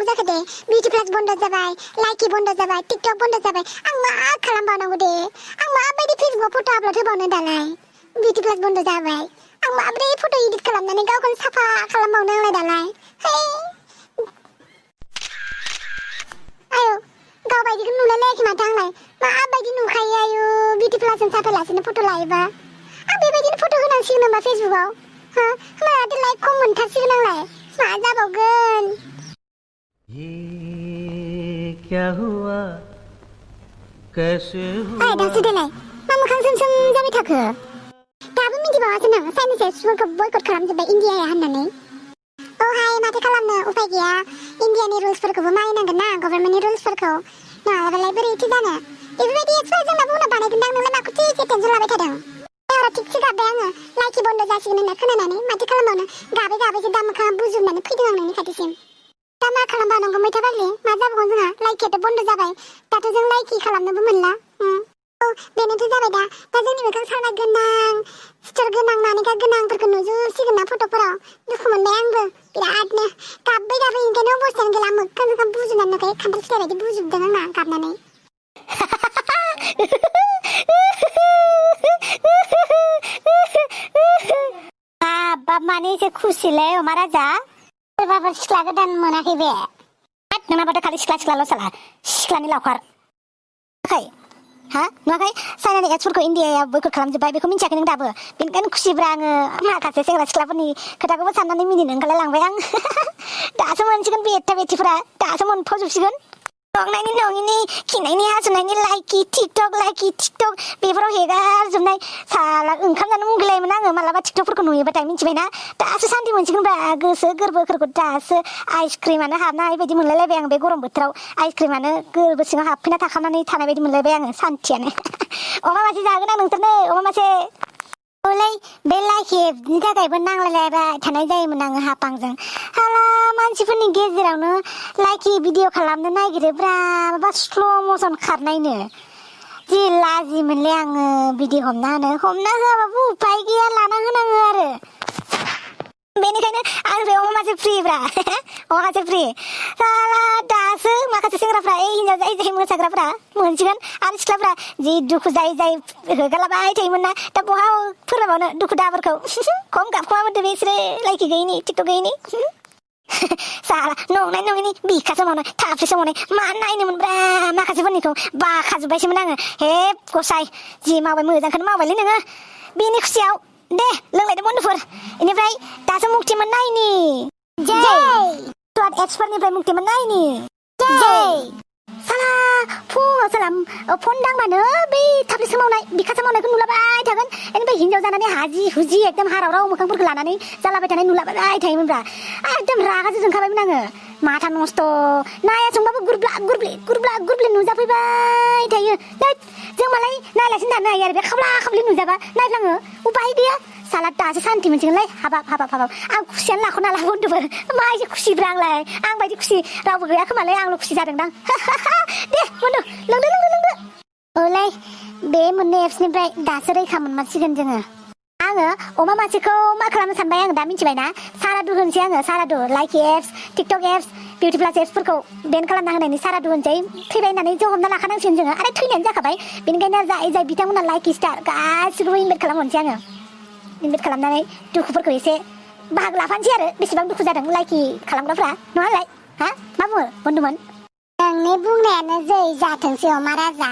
जाखो दे बिउटि प्लास बन्द जाबाय लाइकि बन्द जाबाय टिकटक बन्द जाबाय आं मा खालामबावनांगौ दे आं माबायदि फेसबुकआव फट' आपल'ड होबावनो दालाय बिउटि प्लास बन्द जाबाय आं माबोरै फट' इडिट खालामनानै गावखौनो साफा खालामबावनो आंलाय दालाय आयौ गावबायदिखौ नुलाय लायाखै माथो आंलाय माबायदि नुखायो आयु बिउटि प्लासजों साफायालासिनो फट' लायोबा आं बेबायदिनो फट' होनांसिगोन नामा फेसबुकआव हो होमबाथ' लाइक खम मोनथारसिगोन आंलाय मा जाबावगोन ये क्या हुआ कैसे हुआ ओइ दासो देलाय मा मोखां सोम जाबाय थाखो दाबो मिथिबावासो नों चाइनिज एप्सफोरखौ बयकट खालामजोब्बाय इन्डियाया होननानै औ हाय माथो खालामनो उपाय गैया इन्डियानि रुल्सफोरखौबो मानिनांगोन ना गभर्नमेन्टनि रुल्सफोरखौ नङाबालाय बोरैथो जानो बेफोरबायदि एप्सफोर जोंनाबो उनाव बानायगोनदां नोंलाय माखौ टेनसन लाबाय थादों हराव थिगसे गाबबाय आङो लाइकि बन्द जासिगोन होनना खोनानानै माथो खालामबावनो गाबै गाबैसो दा मोखाङा बुजुबनानै फैदों आं नोंनि खाथिसिम दा मा खालामबावनांगौ मैथा बाग्लि मा जाबावगोन जोंहा लाइकियाथ' बन्द जाबाय दाथ' जों लाइकि खालामनोबो मोनला औ बेनोथ' जाबाय दा जोंनि मोखां सारना गोनां सिथर गोनां नानेखा गोनांफोरखौ नुजोबसिगोन ना फट'फोराव दुखु मोनबाय आंबो बिरादनो गाबै गाबै ओंखायनो अबस्थायानो गैला मोखां बुजुनानै नुखायो खान्थाल फिथाइ बायदि बुजुबदों आंना गाबनानै बाप माने एसे खुसिलै अमा राजा सोरबाफोर सिख्ला गोदान मोनाखै बे नोंनाबाथ' खालि सिख्ला साला सिख्लानि लावखार हा नुवाखै चाइनानि एप्सफोरखौ इन्डियायाव बयकट खालामजोब्बाय बेखौ मिन्थियाखै नों दाबो बेनिखायनो खुसिब्रा आङो माखासे सेंग्रा सिख्लाफोरनि खोथाखौबो साननानै मिनिनो ओंखारलायलांबाय आं दासो मोनसिगोन बेथा बेथिफोरा दासो मोनफजोबसिगोन नंनायनि नङिनि खिनायनि हासुनायनि लाइकि टिकटक बेफोराव हेगारजोबनाय साला ओंखाम जानो मुगैलायोमोन आङो मालाबा टिकटकफोरखौ नुयोबाथाय मिन्थिबायना दासो सान्ति मोनसिगोनब्रा गोसो गोरबोफोरखौ दासो आइसक्रिमानो हाबनाय बायदि मोनलायलायबाय आं बे गरम बोथोराव आइसक्रिमानो गोरबो सिङाव हाबफैना थाखानानै थानाय बायदि मोनलायबाय आङो सान्थियानो अमा मासे जागोन आं नोंसोरनो अमा मासे औलै बे लाइकि एपनि थाखायबो नांलायलायबाय थानाय जायोमोन आङो हापांजों हाला मानसिफोरनि गेजेरावनो लाइकि भिडिअ खालामनो नागिरोब्रा माबा स्ल' मसन खारनायनो जि लाजि मोनलै आङो भिडिअ हमना होआबाबो उपाय गैया लाना होनाङो आरो बेनिखायनो आं बे अमा मासे फ्रिब्रा अमा मासे फ्रि साला दासो माखासे सेंग्राफ्रा हिन्जाव जाय मोसाग्राफ्रा मोनसिगोन आरो सिख्लाफ्रा जि दुखु जाय होगालाबाय थायोमोन ना दा बहा फोरमायबावनो दुखु दाहाफोरखौ खम गाबखोमा मोनदों बिसोरो लाइकि गैयिनि टिकटक गैयिनि साला नंनाय नङिनि बिखासो मावनाय थाफ्रिसो मावनाय मा नायनोमोनब्रा माखासेफोरनिखौ बाखाजोब्बायसोमोन आङो हे गसाय जि मावबाय मोजांखौनो मावबायलै नोङो बेनि खुसियाव दे लोंलायदो बन्दुफोर बेनिफ्राय दासो मुक्ति मोननायनि एप्सफोरनिफ्राय मुक्ति मोननायनि साला फुङाव साला फन दांबानो बै थाफ्लिसो मावनाय बिखासो मावनायखौ नुलाबाय थागोन बेनिफ्राय हिन्जाव जानानै हाजि हुजि एकदम हाराव राव मोखांफोरखौ लानानै जालाबाय थानाय नुलाबाय थायोमोनब्रा एकदम रागासो जोंखाबायमोन आङो माथा नस्थ' नाया संबाबो गुरब्ला नुजाफैबाय थायो जों मालाय नायलासिनो थानो हायो आरो बे खाब्ला नुजाबा नायफ्लाङो उपाय गैया साला दासो सान्ति मोनसिगोनलै हाबाब आं खुसियानो लाख'ना ला बन्दुफोर मा एसे खुसिब्रा आंलाय आं बायदि खुसि रावबो गैया खोमालै आंल' खुसि जादोंदां दे बन्दु लोंदो औलै बे मोननै एप्सनिफ्राय दासो रैखा मोनमारसिगोन जोङो आङो अमा मासेखौ मा खालामनो सानबाय आं दा मिथिबायना सारादु होनोसै आङो सारादु Likee apps TikTok apps beauty plus एप्सफोरखौ बेन खालामना होनायनि सारादु होनसै थैबाय होननानै जों हमना लाखानांसिगोन जोङो आरो थैनायानो जाखाबाय बेनिखायनो जाय बिथांमोना लाइकि स्टार गासिखौबो इनभाइट खालामहरनोसै आङो इनभाइट खालामनानै दुखुफोरखौ एसे बाहागो लाफानोसै आरो बेसेबां दुखु जादों लाइकि खालामग्राफ्रा नङालाय हा मा बुङो बन्दुमोन नोंनि बुंनायानो जै जाथोंसै अमा राजा